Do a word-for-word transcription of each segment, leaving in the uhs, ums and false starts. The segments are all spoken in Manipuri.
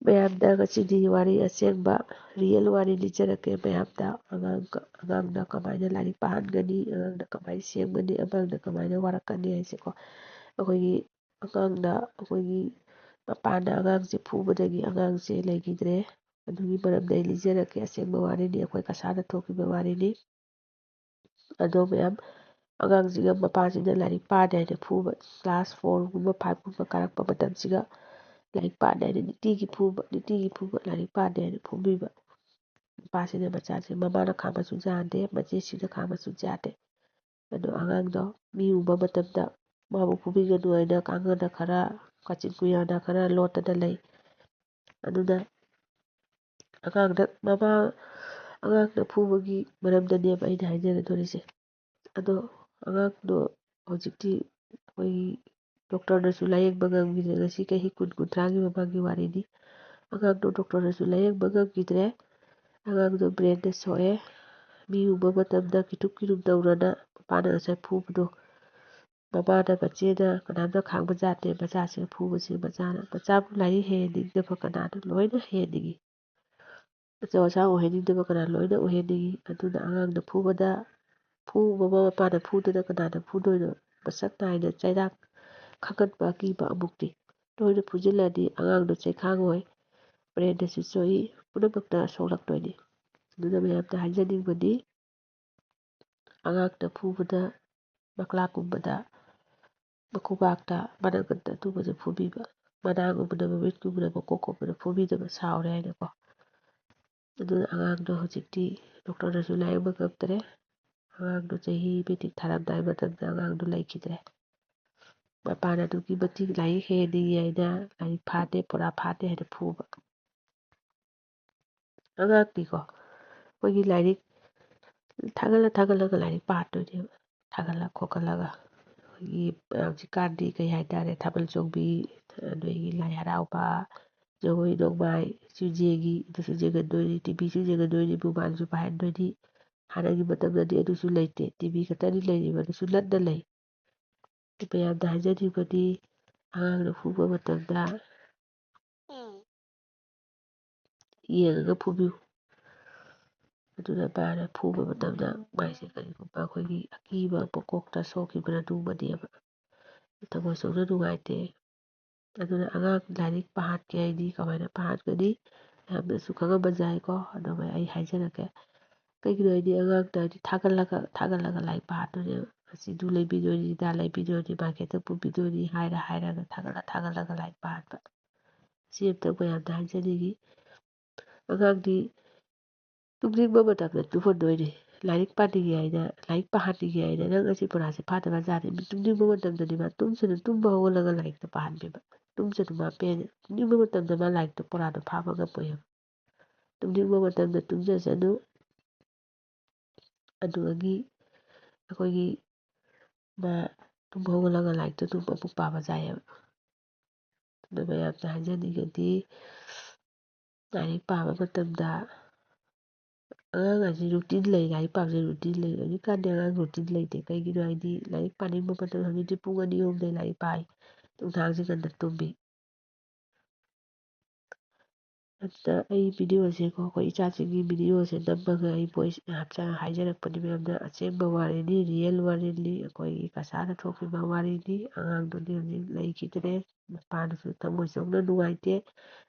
ꯃꯌꯥꯝꯗ ꯉꯁꯤꯗꯤ ꯋꯥꯔꯤ ꯑꯁꯦꯡꯕ, ꯔꯤꯌꯦꯜ ꯋꯥꯔꯤ ꯂꯤꯖꯔꯛꯀꯦ ꯃꯌꯥꯝꯗ꯫ ꯑꯉꯥꯡ, ꯑꯉꯥꯡꯅ ꯀꯃꯥꯏꯅ ꯂꯥꯏꯔꯤꯛ ꯄꯥꯍꯟꯒꯅꯤ, ꯑꯉꯥꯡꯅ ꯀꯃꯥꯏꯅ ꯁꯦꯝꯒꯅꯤ, ꯑꯉꯥꯡꯅ ꯀꯃꯥꯏꯅ ꯋꯥꯔꯛꯀꯅꯤ ꯍꯥꯏꯁꯦꯀꯣ꯫ ꯑꯩꯈꯣꯏꯒꯤ ꯑꯉꯥꯡꯅ, ꯑꯩꯈꯣꯏꯒꯤ ꯃꯄꯥꯅ ꯑꯉꯥꯡꯁꯦ ꯐꯨꯕꯗꯒꯤ ꯑꯉꯥꯡꯁꯦ ꯂꯩꯈꯤꯗ꯭ꯔꯦ꯫ ꯑꯗꯨꯒꯤ ꯃꯔꯝꯗ ꯑꯩ ꯂꯤꯖꯔꯛꯀꯦ꯫ ꯑꯁꯦꯡꯕ ꯋꯥꯔꯤꯅꯤ, ꯑꯩꯈꯣꯏ ꯀꯁꯥꯗ ꯊꯣꯛꯈꯤꯕ ꯋꯥꯔꯤꯅꯤ꯫ ꯑꯗꯣ ꯃꯌꯥꯝ, ꯑꯉꯥꯡꯁꯤꯒ ꯃꯄꯥꯁꯤꯅ ꯂꯥꯏꯔꯤꯛ ꯄꯥꯗꯦ ꯍꯥꯏꯅ ꯐꯨꯕ, ꯀ꯭ꯂꯥꯁ ꯐꯣꯔꯒꯨꯝꯕ ꯐꯥꯏꯚꯀꯨꯝꯕ ꯀꯥꯔꯛꯄ ꯃꯇꯝꯁꯤꯒ ꯂꯥꯏꯔꯤꯛ ꯄꯥꯗꯦ ꯍꯥꯏꯅ ꯅꯨꯡꯇꯤꯒꯤ ꯐꯨꯕ, ꯅꯨꯡꯇꯤꯒꯤ ꯐꯨꯕ, ꯂꯥꯏꯔꯤꯛ ꯄꯥꯗꯦ ꯍꯥꯏꯅ ꯐꯨꯕꯤꯕ꯫ ꯃꯄꯥꯁꯤꯅ ꯃꯆꯥꯁꯦ, ꯃꯃꯥꯅ ꯈꯥꯡꯕꯁꯨ ꯌꯥꯗꯦ, ꯃꯆꯦꯁꯤꯡꯅ ꯈꯥꯡꯕꯁꯨ ꯌꯥꯗꯦ꯫ ꯑꯗꯣ ꯑꯉꯥꯡꯗꯣ ꯃꯤ ꯎꯕ ꯃꯇꯝꯗ ꯃꯥꯕꯨ ꯐꯨꯕꯤꯒꯅꯨ ꯍꯥꯏꯅ ꯀꯥꯡꯒꯅ ꯈꯔ, ꯀꯥꯆꯤꯟ ꯀꯣꯏꯌꯥꯅ ꯈꯔ ꯂꯣꯠꯇꯅ ꯂꯩ꯫ ꯑꯗꯨꯅ ꯑꯉꯥꯡꯗ ꯃꯃꯥ, ꯑꯉꯥꯡꯗ ꯐꯨꯕꯒꯤ ꯃꯔꯝꯗꯅꯦꯕ ꯑꯩꯅ ꯍꯥꯏꯖꯒꯗꯧꯔꯤꯁꯦ꯫ ꯑꯗꯣ ꯑꯉꯥꯡꯗꯣ ꯍꯧꯖꯤꯛꯇꯤ ꯑꯩꯈꯣꯏꯒꯤ ꯗꯣꯛꯇꯔꯅꯁꯨ ꯂꯥꯌꯦꯡꯕ ꯉꯝꯈꯤꯗ꯭ꯔꯦ꯫ ꯉꯁꯤ ꯆꯍꯤ ꯀꯨꯟ, ꯀꯨꯟꯊ꯭ꯔꯥꯒꯤ ꯃꯃꯥꯡꯒꯤ ꯋꯥꯔꯤꯅꯤ꯫ ꯑꯉꯥꯡꯗꯣ ꯗꯣꯛꯇꯔꯅꯁꯨ ꯂꯥꯌꯦꯡꯕ ꯉꯝꯈꯤꯗ꯭ꯔꯦ꯫ ꯑꯉꯥꯡꯗꯣ ꯕ꯭ꯔꯦꯟꯗ ꯁꯣꯛꯑꯦ꯫ ꯃꯤ ꯎꯕ ꯃꯇꯝꯗ ꯀꯤꯇꯨꯞ ꯀꯤꯇꯨꯞ ꯇꯧꯔꯅ ꯃꯄꯥꯅ ꯉꯁꯥꯏ ꯐꯨꯕꯗꯣ, ꯃꯃꯥꯅ, ꯃꯆꯦꯅ ꯀꯅꯥꯝꯇ ꯈꯥꯡꯕ ꯌꯥꯗꯦ꯫ ꯃꯆꯥꯁꯤꯡ ꯐꯨꯕꯁꯤ ꯃꯆꯥꯅ, ꯃꯆꯥꯕꯨ ꯂꯥꯏꯔꯤꯛ ꯍꯩꯍꯟꯅꯤꯡꯗꯕ ꯀꯅꯥꯅꯣ? ꯂꯣꯏꯅ ꯍꯩꯍꯟꯅꯤꯡꯉꯤ꯫ ꯑꯆꯧ ꯑꯁꯥꯡ ꯑꯣꯏꯍꯟꯅꯤꯡꯗꯕ ꯀꯅꯥ? ꯂꯣꯏꯅ ꯑꯣꯏꯍꯟꯅꯤꯡꯉꯤ꯫ ꯑꯗꯨꯅ ꯑꯉꯥꯡꯗ ꯐꯨꯕꯗ, ꯐꯨ-, ꯃꯃꯥ ꯃꯄꯥꯅ ꯐꯨꯗꯅ ꯀꯅꯥꯅ ꯐꯨꯗꯣꯏꯅꯣ? ꯃꯁꯛ ꯅꯥꯏꯅ ꯆꯩꯔꯥꯛ ꯈꯪꯍꯟꯕ ꯑꯀꯤꯕ ꯑꯃꯨꯛꯇꯤ꯫ ꯂꯣꯏꯅ ꯐꯨꯖꯤꯜꯂꯗꯤ ꯑꯉꯥꯡꯗꯣ ꯆꯩꯈꯥꯡꯑꯣꯏ, ꯕ꯭ꯔꯦꯟꯗꯁꯨ ꯁꯣꯛꯏ, ꯄꯨꯝꯅꯃꯛꯇ ꯁꯣꯛꯂꯛꯇꯣꯏꯅꯤ꯫ ꯑꯗꯨꯅ ꯃꯌꯥꯝꯗ ꯍꯥꯏꯖꯅꯤꯡꯕꯗꯤ, ꯑꯉꯥꯡꯗ ꯐꯨꯕꯗ ꯃꯀ꯭ꯂꯥꯛꯀꯨꯝꯕꯗ, ꯃꯈꯨꯕꯥꯛꯇ, ꯃꯅꯪꯒꯟꯗ ꯑꯗꯨꯝꯕꯗ ꯐꯨꯕꯤꯕ, ꯃꯅꯥꯒꯨꯝꯕꯗ, ꯃꯃꯤꯠꯀꯨꯝꯕꯗ, ꯃꯀꯣꯛꯀꯨꯝꯕꯗ ꯐꯨꯕꯤꯗꯕ, ꯁꯥꯎꯔꯦ ꯍꯥꯏꯅꯀꯣ꯫ ꯑꯗꯨꯅ ꯑꯉꯥꯡꯗꯣ ꯍꯧꯖꯤꯛꯇꯤ ꯗꯣꯛꯇꯔꯅꯁꯨ ꯂꯥꯌꯦꯡꯕ ꯉꯝꯗ꯭ꯔꯦ꯫ ꯑꯉꯥꯡꯗꯣ ꯆꯍꯤ ꯃꯦꯇ꯭ꯔꯤꯛ ꯊꯥꯔꯝꯗꯥꯏ ꯃꯇꯝꯗ ꯑꯉꯥꯡꯗꯣ ꯂꯩꯈꯤꯗ꯭ꯔꯦ꯫ ꯃꯄꯥꯅ ꯑꯗꯨꯛꯀꯤ ꯃꯇꯤꯛ ꯂꯥꯏꯔꯤꯛ ꯍꯩꯍꯟꯅꯤꯡꯉꯤ ꯍꯥꯏꯅ ꯂꯥꯏꯔꯤꯛ ꯐꯥꯗꯦ, ꯄꯨꯔꯥ ꯐꯥꯗꯦ ꯍꯥꯏꯅ ꯐꯨꯕ꯫ ꯑꯉꯥꯡꯗꯤꯀꯣ ꯑꯩꯈꯣꯏꯒꯤ ꯂꯥꯏꯔꯤꯛ ꯊꯥꯒꯠꯂ ꯊꯥꯒꯠꯂꯒ ꯂꯥꯏꯔꯤꯛ ꯄꯥꯗꯣꯏꯅꯦꯕ꯫ ꯊꯥꯒꯠꯂ ꯈꯣꯠꯀꯠꯂꯒ ꯑꯩꯈꯣꯏꯒꯤ, ꯑ, ꯍꯧꯖꯤꯛꯀꯥꯟꯗꯤ ꯀꯩ ꯍꯥꯏꯇꯥꯔꯦ, ꯊꯥꯕꯜ ꯆꯣꯡꯕꯤ, ꯑꯗꯒꯤ ꯂꯥꯏ ꯍꯔꯥꯎꯕ, ꯖꯒꯣꯏ ꯅꯣꯡꯃꯥꯏꯁꯨ ꯌꯦꯡꯉꯤ, ꯑꯗꯨꯁꯨ ꯌꯦꯡꯍꯟꯗꯣꯏꯅꯤ, ꯇꯤꯚꯤꯁꯨ ꯌꯦꯡꯍꯟꯗꯣꯏꯅꯤ, ꯃꯣꯕꯥꯏꯜꯁꯨ ꯄꯥꯏꯍꯟꯗꯣꯏꯅꯤ꯫ ꯍꯥꯟꯅꯒꯤ ꯃꯇꯝꯗꯗꯤ ꯑꯗꯨꯁꯨ ꯂꯩꯇꯦ, ꯇꯤꯚꯤ ꯈꯛꯇꯅꯤ ꯂꯩꯔꯤꯕ, ꯑꯗꯨꯁꯨ ꯂꯟꯅ ꯂꯩ꯫ ꯃꯌꯥꯝꯗ ꯍꯥꯏꯖꯅꯤꯡꯕꯗꯤ, ꯑꯉꯥꯡꯅ ꯐꯨꯕ ꯃꯇꯝꯗ ꯌꯦꯡꯉꯒ ꯐꯨꯕꯤꯌꯨ꯫ ꯑꯗꯨꯅ ꯃꯥꯅ ꯐꯨꯕ ꯃꯇꯝꯗ ꯃꯥꯏꯁꯦ ꯀꯔꯤꯒꯨꯝꯕ ꯑꯩꯈꯣꯏꯒꯤ ꯑꯀꯤꯕ ꯃꯀꯣꯛꯇ ꯁꯣꯛꯈꯤꯕꯅ ꯅꯨꯡꯕꯅꯦꯕ꯫ ꯊꯃꯣꯏ ꯁꯣꯛꯅ ꯅꯨꯡꯉꯥꯏꯇꯦ꯫ ꯑꯗꯨꯅ ꯑꯉꯥꯡ ꯂꯥꯏꯔꯤꯛ ꯄꯥꯍꯟꯒꯦ ꯍꯥꯏꯗꯤ ꯀꯃꯥꯏꯅ ꯄꯥꯍꯟꯒꯅꯤ? ꯃꯌꯥꯝꯅꯁꯨ ꯈꯪꯉꯝꯕꯁꯨ ꯌꯥꯏꯀꯣ꯫ ꯑꯗꯣ ꯑꯩ ꯍꯥꯏꯖꯔꯛꯀꯦ꯫ ꯀꯩꯒꯤꯅꯣ ꯍꯥꯏꯗꯤ ꯑꯉꯥꯡꯗ ꯍꯥꯏꯗꯤ ꯊꯥꯒꯠꯂꯒ, ꯊꯥꯒꯠꯂꯒ ꯂꯥꯏꯔꯤꯛ ꯄꯥꯍꯟꯗꯣꯏꯅꯦꯕ꯫ ꯉꯁꯤ ꯑꯗꯨ ꯂꯩꯕꯤꯗꯣꯏꯅꯤ, ꯑꯗꯥ ꯂꯩꯕꯤꯗꯣꯏꯅꯤ, ꯃꯥꯔꯀꯦꯠꯇ ꯄꯨꯕꯤꯗꯣꯏꯅꯤ ꯍꯥꯏꯔ ꯍꯥꯏꯔꯒ ꯊꯥꯒꯠꯂ ꯊꯥꯒꯠꯂꯒ ꯂꯥꯏꯔꯤꯛ ꯄꯥꯍꯟꯕ꯫ ꯁꯤ ꯑꯝꯇꯪ ꯃꯌꯥꯝꯗ ꯍꯥꯏꯖꯅꯤꯡꯉꯤ꯫ ꯑꯉꯥꯡꯗꯤ ꯇꯨꯝꯅꯤꯡꯕ ꯃꯇꯝꯗ ꯇꯨꯝꯍꯟꯗꯣꯏꯅꯤ꯫ ꯂꯥꯏꯔꯤꯛ ꯄꯥꯅꯤꯡꯉꯦ ꯍꯥꯏꯅ, ꯂꯥꯏꯔꯤꯛ ꯄꯥꯍꯟꯅꯤꯡꯉꯦ ꯍꯥꯏꯅ ꯅꯪ ꯑꯁꯤ ꯄꯨꯔꯥꯁꯦ ꯐꯥꯗꯕ ꯖꯥꯠꯅꯤ꯫ ꯃꯤ ꯇꯨꯝꯅꯤꯡꯕ ꯃꯇꯝꯗꯗꯤ ꯃꯥ ꯇꯨꯝꯁꯅꯨ, ꯇꯨꯝꯕ ꯍꯧꯒꯠꯂꯒ ꯂꯥꯏꯔꯤꯛꯇꯣ ꯄꯥꯍꯟꯕꯤꯕ꯫ ꯇꯨꯝꯁꯅꯨ, ꯃꯥ ꯄꯦꯟꯅ꯫ ꯇꯨꯝꯅꯤꯡꯕ ꯃꯇꯝꯗ ꯃꯥ ꯂꯥꯏꯔꯤꯛꯇꯣ ꯄꯨꯔꯥꯗꯣ ꯐꯥꯕ ꯉꯝꯃꯣꯏ ꯍꯥꯏꯕ꯫ ꯇꯨꯝꯅꯤꯡꯕ ꯃꯇꯝꯗ ꯇꯨꯝꯖꯁꯅꯨ꯫ ꯑꯗꯨꯗꯒꯤ ꯑꯩꯈꯣꯏꯒꯤ ꯃꯥ ꯇꯨꯝꯕ ꯍꯧꯒꯠꯂꯒ ꯂꯥꯏꯔꯤꯛꯇꯣ ꯑꯗꯨꯝ ꯑꯃꯨꯛ ꯄꯥꯕ ꯌꯥꯏꯑꯕ꯫ ꯑꯗꯨ ꯃꯌꯥꯝꯗ ꯍꯥꯏꯖꯅꯤꯡꯉꯗꯤ, ꯂꯥꯏꯔꯤꯛ ꯄꯥꯕ ꯃꯇꯝꯗ ꯑꯉꯥꯡ ꯍꯥꯏꯁꯦ ꯔꯨꯇꯤꯟ ꯂꯩ, ꯂꯥꯏꯔꯤꯛ ꯄꯥꯕꯁꯦ ꯔꯨꯇꯤꯟ ꯂꯩ꯫ ꯍꯧꯖꯤꯛꯀꯥꯟꯗꯤ ꯑꯉꯥꯡ ꯔꯨꯇꯤꯟ ꯂꯩꯇꯦ꯫ ꯀꯩꯒꯤꯅꯣ ꯍꯥꯏꯗꯤ ꯂꯥꯏꯔꯤꯛ ꯄꯥꯅꯤꯡꯕ ꯃꯇꯝꯗ ꯍꯧꯖꯤꯛꯇꯤ ꯄꯨꯡ ꯑꯅꯤ ꯑꯍꯨꯝꯗꯩ ꯂꯥꯏꯔꯤꯛ ꯄꯥꯏ꯫ ꯅꯨꯡꯗꯥꯡꯁꯦ ꯉꯟꯅ ꯇꯨꯝꯃꯤ꯫ ꯑꯗꯨꯗ ꯑꯩ ꯚꯤꯗꯤꯑꯣꯁꯦꯀꯣ, ꯑꯩꯈꯣꯏ ꯏꯆꯥꯁꯤꯡꯒꯤ ꯚꯤꯗꯤꯑꯣꯁꯦ ꯅꯝꯃꯒ ꯑꯩ ꯚꯣꯏꯁ ꯍꯥꯞꯆ-, ꯍꯥꯏꯖꯔꯛꯄꯅꯤ ꯃꯌꯥꯝꯗ꯫ ꯑꯁꯦꯡꯕ ꯋꯥꯔꯤꯅꯤ, ꯔꯤꯌꯦꯜ ꯋꯥꯔꯤꯅꯤ, ꯑꯩꯈꯣꯏꯒꯤ ꯀꯁꯥꯗ ꯊꯣꯛꯈꯤꯕ ꯋꯥꯔꯤꯅꯤ꯫ ꯑꯉꯥꯡꯗꯨꯗꯤ ꯍꯧꯖꯤꯛ ꯂꯩꯈꯤꯗ꯭ꯔꯦ, ꯃꯄꯥꯅꯁꯨ ꯊꯃꯣꯏ ꯁꯣꯛꯅ ꯅꯨꯡꯉꯥꯏꯇꯦ꯫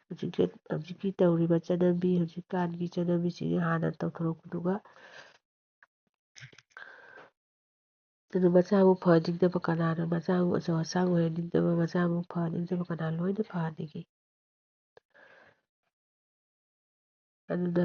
ꯍꯧꯖꯤꯛꯀꯤ, ꯍꯧꯖꯤꯛꯀꯤ ꯇꯧꯔꯤꯕ ꯆꯠꯅꯕꯤ, ꯍꯧꯖꯤꯛꯀꯥꯟꯒꯤ ꯆꯠꯅꯕꯤꯁꯤꯒꯤ ꯍꯥꯟꯅ ꯇꯧꯊꯣꯔꯛꯄꯗꯨꯒ ꯑꯗꯨ ꯃꯆꯥꯕꯨ ꯐꯍꯟꯅꯤꯡꯗꯕ ꯀꯅꯥꯅꯣ? ꯃꯆꯥꯕꯨ ꯑꯆꯧ ꯑꯁꯥꯡ ꯑꯣꯏꯍꯟꯅꯤꯡꯗꯕ, ꯃꯆꯥꯕꯨ ꯐꯍꯟꯅꯤꯡꯗꯕ ꯀꯅꯥ? ꯂꯣꯏꯅ ꯐꯍꯟꯅꯤꯡꯉꯤ꯫ ꯑꯗꯨꯅ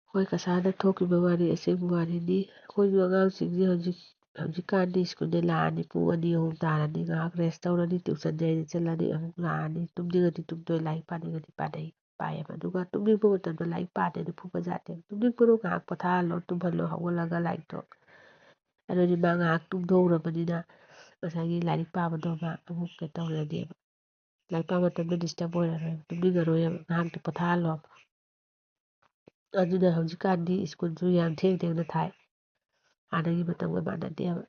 ꯑꯩꯈꯣꯏ ꯀꯁꯥꯗ ꯊꯣꯛꯈꯤꯕ ꯋꯥꯔꯤ ꯑꯁꯦꯡꯕ ꯋꯥꯔꯤꯅꯤ꯫ ꯑꯩꯈꯣꯏꯁꯨ ꯑꯉꯥꯡꯁꯤꯡꯁꯦ ꯍꯧꯖꯤꯛ, ꯍꯧꯖꯤꯛꯀꯥꯟꯗꯤ ꯁ꯭ꯀꯨꯜꯗ ꯂꯥꯛꯑꯅꯤ, ꯄꯨꯡ ꯑꯅꯤ ꯑꯍꯨꯝ ꯇꯥꯔꯅꯤ, ꯉꯥꯏꯍꯥꯛ ꯔꯦꯁ ꯇꯧꯔꯅꯤ, ꯇ꯭ꯌꯨꯁꯟꯗ ꯑꯩꯅ ꯆꯠꯂꯅꯤ, ꯑꯃꯨꯛ ꯂꯥꯛꯑꯅꯤ, ꯇꯨꯝꯅꯤꯡꯉꯗꯤ ꯇꯨꯝꯗꯣꯏ, ꯂꯥꯏꯔꯤꯛ ꯄꯥꯅꯤꯡꯉꯗꯤ ꯄꯥꯅꯩ, ꯄꯥꯏꯌꯦꯕ꯫ ꯑꯗꯨꯒ ꯇꯨꯝꯅꯤꯡꯕ ꯃꯇꯝꯗ ꯂꯥꯏꯔꯤꯛ ꯄꯥꯗꯦ ꯑꯗꯨ ꯐꯨꯕ ꯌꯥꯗꯦꯕ꯫ ꯇꯨꯝꯅꯤꯡꯕꯗꯣ ꯉꯥꯏꯍꯥꯛ ꯄꯣꯊꯥꯍꯜꯂꯣ, ꯇꯨꯝꯍꯜꯂꯣ, ꯍꯧꯒꯠꯂꯒ ꯂꯥꯏꯔꯤꯛꯇꯣ꯫ ꯑꯗꯨꯗꯤ ꯃꯥ ꯉꯥꯏꯍꯥꯛ ꯇꯨꯝꯊꯣꯛꯎꯔꯕꯅꯤꯅ ꯉꯁꯥꯏꯒꯤ ꯂꯥꯏꯔꯤꯛ ꯄꯥꯕꯗꯣ ꯃꯥ ꯑꯃꯨꯛ ꯀꯩꯅꯣ ꯇꯧꯔꯅꯦꯕ꯫ ꯂꯥꯏꯔꯤꯛ ꯄꯥꯕ ꯃꯇꯝꯗ ꯗꯤꯁꯇꯔꯕ ꯑꯣꯏꯔꯔꯣꯏꯕ, ꯇꯨꯝꯅꯤꯡꯉꯔꯣꯏꯕ, ꯉꯥꯏꯍꯥꯛꯇꯤ ꯄꯣꯊꯥꯍꯜꯂꯣ꯫ ꯑꯗꯨꯅ ꯍꯧꯖꯤꯛꯀꯥꯟꯗꯤ ꯁ꯭ꯀꯨꯜꯁꯨ ꯌꯥꯝ ꯊꯦꯡ ꯊꯦꯡꯅ ꯊꯥꯏ, ꯍꯥꯟꯅꯒꯤ ꯃꯇꯝꯒ ꯃꯥꯟꯅꯗꯦꯕ꯫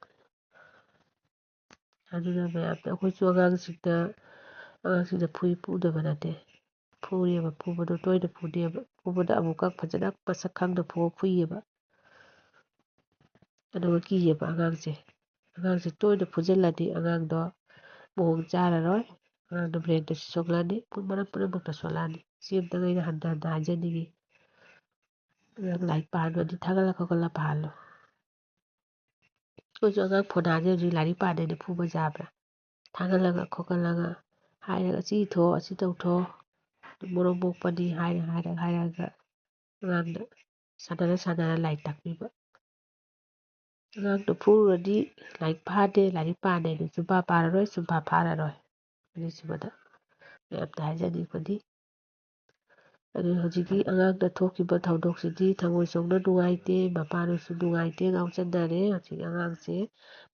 ꯑꯗꯨꯅ ꯃꯌꯥꯝꯗ, ꯑꯩꯈꯣꯏꯁꯨ ꯑꯉꯥꯡꯁꯤꯡꯗ, ꯑꯉꯥꯡꯁꯤꯡꯗ ꯐꯨꯏ ꯐꯨꯗꯕ ꯅꯠꯇꯦ, ꯐꯨꯔꯦꯕ꯫ ꯐꯨꯕꯗꯣ ꯇꯣꯏꯅ ꯐꯨꯗꯦꯕ꯫ ꯐꯨꯕꯗ ꯑꯃꯨꯛꯀ ꯐꯖꯅ ꯃꯁꯛ ꯈꯪꯅ ꯐꯨꯕ ꯐꯨꯏꯌꯦꯕ꯫ ꯑꯗꯨꯒ ꯀꯤꯌꯦꯕ ꯑꯉꯥꯡꯁꯦ꯫ ꯑꯉꯥꯡꯁꯦ ꯇꯣꯏꯅ ꯐꯨꯖꯤꯜꯂꯗꯤ ꯑꯉꯥꯡꯗꯣ ꯃꯑꯣꯡ ꯆꯥꯔꯔꯣꯏ꯫ ꯑꯉꯥꯡꯗꯣ ꯕ꯭ꯔꯦꯟꯗꯁꯨ ꯁꯣꯛꯂꯛꯑꯅꯤ, ꯄꯨꯝ-, ꯃꯔꯝ ꯄꯨꯝꯅꯃꯛꯇ ꯁꯣꯛꯂꯛꯑꯅꯤ꯫ ꯁꯤ ꯑꯝꯇꯪ ꯑꯩꯅ ꯍꯟꯊ ꯍꯟꯊ ꯍꯥꯏꯖꯅꯤꯡꯉꯤ꯫ ꯑꯉꯥꯡ ꯂꯥꯏꯔꯤꯛ ꯄꯥꯍꯟꯕꯗꯤ ꯊꯥꯒꯠꯂ ꯈꯣꯠꯀꯠꯂ ꯄꯥꯍꯜꯂꯨ꯫ ꯑꯩꯈꯣꯏꯁꯨ ꯑꯉꯥꯡ ꯐꯣꯟ ꯍꯥꯟꯅ ꯍꯧꯖꯤꯛ ꯂꯥꯏꯔꯤꯛ ꯄꯥꯗꯣꯏꯅꯦ ꯐꯨꯕ ꯌꯥꯕ꯭ꯔꯥ? ꯊꯥꯒꯠꯂꯒ ꯈꯣꯠꯀꯠꯂꯒ ꯍꯥꯏꯔꯒ "ꯑꯁꯤ ꯏꯊꯣꯛꯑꯣ, ꯑꯁꯤ ꯇꯧꯊꯣꯛꯑꯣ", ꯃꯣꯔꯣꯛ ꯃꯣꯛꯄꯅꯤ ꯍꯥꯏꯔ ꯍꯥꯏꯔ ꯍꯥꯏꯔꯒ ꯑꯉꯥꯡꯗ ꯁꯥꯟꯅꯔ ꯁꯥꯟꯅꯔ ꯂꯥꯏꯔꯤꯛ ꯇꯥꯛꯄꯤꯕ꯫ ꯑꯉꯥꯡꯗꯣ ꯐꯨꯔꯨꯔꯗꯤ ꯂꯥꯏꯔꯤꯛ ꯐꯥꯗꯦ, ꯂꯥꯏꯔꯤꯛ ꯄꯥꯗꯦ ꯍꯥꯏꯗꯤ ꯁꯨꯡꯄꯥ ꯄꯥꯔꯔꯣꯏ, ꯁꯨꯡꯐꯥ ꯐꯥꯔꯔꯣꯏ꯫ ꯑꯅꯤꯁꯨꯕꯗ ꯃꯌꯥꯝꯗ ꯍꯥꯏꯖꯅꯤꯡꯕꯗꯤ, ꯑꯗꯨ ꯍꯧꯖꯤꯛꯀꯤ ꯑꯉꯥꯡꯗ ꯊꯣꯛꯈꯤꯕ ꯊꯧꯗꯣꯛꯁꯤꯗꯤ ꯊꯃꯣꯏ ꯁꯣꯛꯅ ꯅꯨꯡꯉꯥꯏꯇꯦ, ꯃꯄꯥꯅꯁꯨ ꯅꯨꯡꯉꯥꯏꯇꯦ, ꯉꯥꯎꯁꯟꯅꯔꯦ꯫ ꯍꯧꯖꯤꯛ ꯑꯉꯥꯡꯁꯦ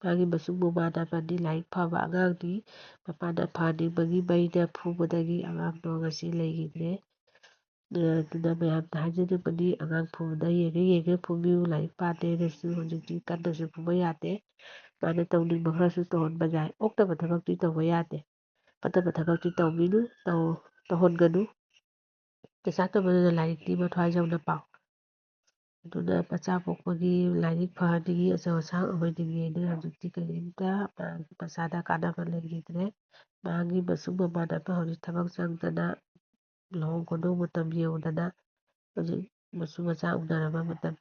ꯃꯥꯒꯤ ꯃꯁꯨꯡ ꯃꯃꯥꯟꯅꯕꯗꯤ ꯂꯥꯏꯔꯤꯛ ꯐꯕ ꯑꯉꯥꯡꯅꯤ, ꯃꯄꯥꯅ ꯐꯍꯟꯅꯤꯡꯕꯒꯤ ꯃꯩꯅ ꯐꯨꯕꯗꯒꯤ ꯑꯉꯥꯡꯗꯣ ꯉꯁꯤ ꯂꯩꯈꯤꯗ꯭ꯔꯦ꯫ ꯑꯗꯨꯅ ꯃꯌꯥꯝꯗ ꯍꯥꯏꯖꯅꯤꯡꯕꯗꯤ ꯑꯉꯥꯡ ꯐꯨꯕꯗ ꯌꯦꯡꯉ ꯌꯦꯡꯉ ꯐꯨꯕꯤꯌꯨ, ꯂꯥꯏꯔꯤꯛ ꯄꯥꯗꯦ ꯍꯥꯏꯔꯁꯨ ꯍꯧꯖꯤꯛꯇꯤ ꯀꯟꯅꯁꯨ ꯐꯨꯕ ꯌꯥꯗꯦ꯫ ꯃꯥꯅ ꯇꯧꯅꯤꯡꯕ ꯈꯔꯁꯨ ꯇꯧꯍꯟꯕ ꯌꯥꯏ, ꯑꯣꯛꯇꯕ ꯊꯕꯛꯇꯤ ꯇꯧꯕ ꯌꯥꯗꯦ꯫ ꯐꯠꯇꯕ ꯊꯕꯛꯇꯤ ꯇꯧꯕꯤꯅꯨ, ꯇꯧ-, ꯇꯧꯍꯟꯒꯅꯨ꯫ ꯄꯩꯁꯥ ꯇꯧꯕꯗꯨꯅ ꯂꯥꯏꯔꯤꯛꯇꯤ ꯃꯊ꯭ꯋꯥꯏ ꯌꯥꯎꯅ ꯄꯥꯎ꯫ ꯑꯗꯨꯅ ꯃꯆꯥ ꯄꯣꯛꯄꯒꯤ ꯂꯥꯏꯔꯤꯛ ꯐꯍꯟꯅꯤꯡꯉꯤ, ꯑꯆꯧ ꯑꯁꯥꯡ ꯑꯣꯏꯍꯟꯅꯤꯡꯉꯤ ꯍꯥꯏꯗꯨꯅ ꯍꯧꯖꯤꯛꯇꯤ ꯀꯔꯤꯝꯇ ꯃꯥꯒꯤ ꯃꯁꯥꯗ ꯀꯥꯟꯅꯕ ꯂꯩꯈꯤꯗ꯭ꯔꯦ꯫ ꯃꯥꯒꯤ ꯃꯁꯨꯡ ꯃꯃꯥꯟꯅꯕ ꯍꯧꯖꯤꯛ ꯊꯕꯛ ꯆꯪꯗꯅ ꯂꯨꯍꯣꯡ ꯈꯣꯡꯗꯣꯡ ꯃꯇꯝ ꯌꯧꯗꯅ ꯍꯧꯖꯤꯛ ꯃꯁꯨ ꯃꯆꯥ ꯎꯅꯔꯕ ꯃꯇꯝ꯫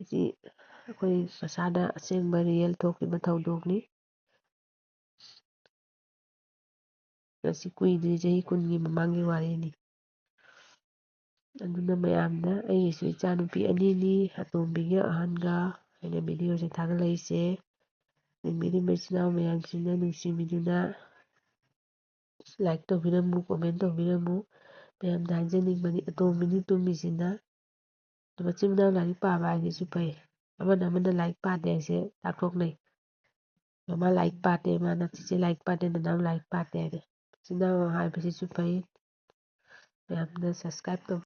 ꯁꯤ ꯑꯩꯈꯣꯏ ꯃꯁꯥꯗ ꯑꯁꯦꯡꯕ ꯔꯤꯌꯦꯜ ꯊꯣꯛꯈꯤꯕ ꯊꯧꯗꯣꯛꯅꯤ꯫ ꯉꯁꯤ ꯀꯨꯏꯗ꯭ꯔꯤ, ꯆꯍꯤ ꯀꯨꯟꯒꯤ ꯃꯃꯥꯡꯒꯤ ꯋꯥꯔꯤꯅꯤ꯫ ꯑꯗꯨꯅ ꯃꯌꯥꯝꯗ, ꯑꯩꯒꯤꯁꯨ ꯏꯆꯥꯅꯨꯄꯤ ꯑꯅꯤꯅꯤ, ꯑꯇꯣꯝꯕꯤꯒ ꯑꯍꯟꯒ ꯑꯩꯅ ꯚꯤꯗꯤꯑꯣꯁꯦ ꯊꯥꯒꯠꯂꯛꯏꯁꯦ꯫ ꯌꯦꯡꯕꯤꯔꯤꯕ ꯏꯆꯤꯟ ꯏꯅꯥꯎ ꯃꯌꯥꯝꯁꯤꯡꯅ ꯅꯨꯡꯁꯤꯕꯤꯗꯨꯅ ꯂꯥꯏꯛ ꯇꯧꯕꯤꯔꯝꯃꯨ, ꯀꯣꯃꯦꯟ ꯇꯧꯕꯤꯔꯝꯃꯨ꯫ ꯃꯌꯥꯝꯗ ꯍꯥꯏꯖꯅꯤꯡꯕꯅꯤ, ꯑꯇꯣꯝꯕꯤꯅꯤ ꯇꯨꯝꯃꯤꯁꯤꯅ꯫ ꯃꯆꯤꯟ ꯃꯅꯥꯎ ꯂꯥꯏꯔꯤꯛ ꯄꯥꯕ ꯍꯥꯏꯁꯤꯁꯨ ꯐꯩ꯫ ꯑꯃꯅ ꯑꯃꯅ ꯂꯥꯏꯔꯤꯛ ꯄꯥꯗꯦ ꯍꯥꯏꯁꯦ ꯇꯥꯛꯊꯣꯛꯅꯩ꯫ "ꯃꯃꯥ ꯂꯥꯏꯔꯤꯛ ꯄꯥꯗꯦ", ꯃꯥꯅ "ꯆꯤꯆꯦ ꯂꯥꯏꯔꯤꯛ ꯄꯥꯗꯦ", "ꯅꯅꯥꯎ ꯂꯥꯏꯔꯤꯛ ꯄꯥꯗꯦ" ꯍꯥꯏꯅ꯫ ꯃꯆꯤꯟ ꯃꯅꯥꯎ ꯍꯥꯏꯕꯁꯤꯁꯨ ꯐꯩ꯫ ꯃꯌꯥꯝꯅ subscribe ꯇꯧꯕꯤꯌꯨ꯫